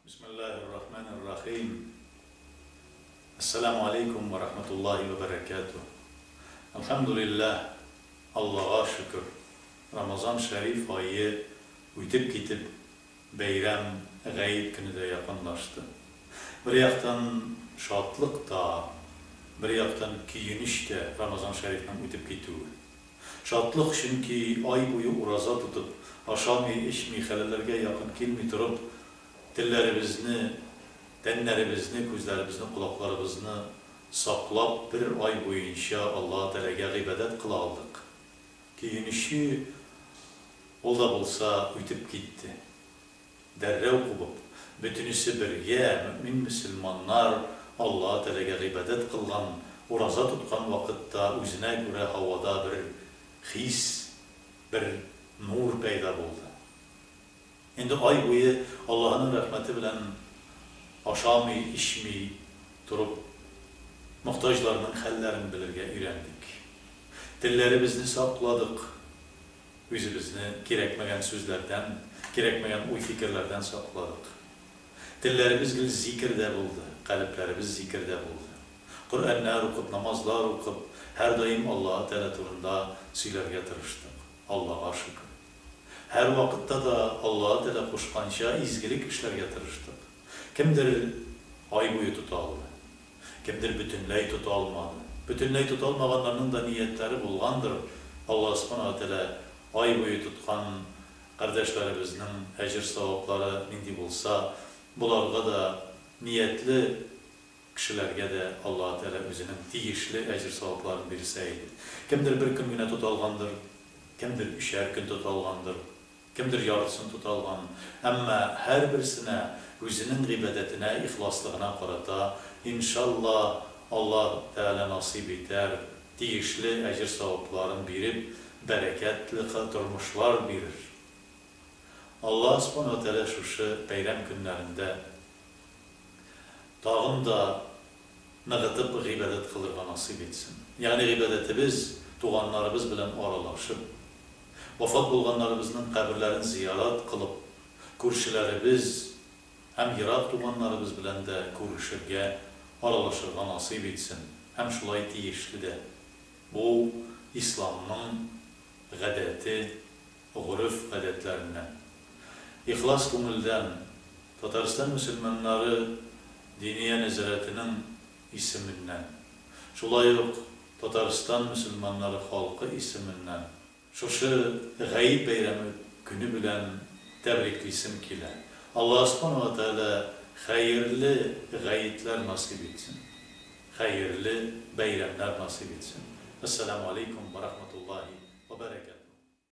Бисмиллаһир-рахманир-рахим. Әссәламү алейкум вә рахматуллаһи вә бәрәкәтүһ. Әлхәмдүлилләһ, Аллага шөкер, Рамазан шәриф ае үтеп китеп, бәйрәм, гает көне дә якынлашты. Бер яктан шатлык та, бер яктан көенеч тә Рамазан шәрифнең үтеп китүе. Шатлык, чөнки ай буе ураза тотып, ашамый, эчми, хәләлләргә якын килми торып, телләребезне, тәннәребезне, күзләребезне, колакларыбызны саклап, бер ай буенча Аллаһы Тәгаләгә гыйбадәт кыла алдык. Көенече, ул да булса, үтеп китте. Дәррәү кубып, бөтенесе бергә, мөэмин-мөселманнар Аллаһы Тәгаләгә гыйбадәт кылган, ураза тоткан вакытта үзенә күрә һавада бер хис, бер нур пәйда булды. Инде ай буе Аллаһының рәхмәте белән ашамый, эчми торып, мохтаҗларның хәлләрен белергә өйрәндек. Телләребезне сакладык. Үзебезне кирәкмәгән сүзләрдән, кирәкмәгән уй-фикерләрдән сакладык. Телләребез гел зикердә булды, калебләребез зикердә булды. Коръәннәр укып, намазлар укып, һәрдаим Аллаһы Тәгалә турында сөйләргә тырыштык. Аллага шөкер. Һәрвакытта да Аллаһы Тәгалә кушканча изгелек эшләргә тырыштык. Кемдер ай буе тота алды. Кемдер бөтенләй тота алмады. Бөтенләй тота алмаганнарның да ниятләре булгандыр, Аллаһ Субхана ва Тәгалә ай буе тоткан кардәшләребезнең әҗер-саваплары нинди булса, боларга да, ниятле кешеләргә дә Аллаһ Тәгалә үзенең тиешле әҗер-савапларын бирсә иде. Кемдер бер көн генә тота алгандыр, кемдер өчәр көн тота алгандыр. Кемдер яртысын тота алган, әмма һәрберсенә үзенең гыйбадәтенә ихласлыгына карата, иншалла, Аллаһ Тәгалә насыйп итәр, тиешле әҗер-савапларын биреп, бәрәкәтле тормышлар бирер. Аллаһ Субхана ва Тәгалә шушы бәйрәм көннәрендә тагын да ныгытып гыйбадәт кылырга насыйп итсен. Ягъни гыйбадәтебез туганнарыбыз белән аралашып, вафат булганнарыбызның каберләрен зиярат кылып, күршеләребез һәм ерак туганнарыбыз белән дә күрешергә, аралашырга насыйп итсен һәм шулай тиешле дә. Бу, исламның гадәте, гореф-гадәтләреннән. Ихлас күңелдән Татарстан мөселманнары Диния нәзарәтенең исеменнән, шулай ук Татарстан мөселманнары халкы исеменнән шушы Гает бәйрәме көне белән тәбриклисем килә. Аллаһ Субхана ва Тәгалә хәерле гаетләр насыйп итсен, хәерле бәйрәмнәр насыйп итсен. Әссәламү алейкум ва рахматуллаһи ва бәрәкәтүһ.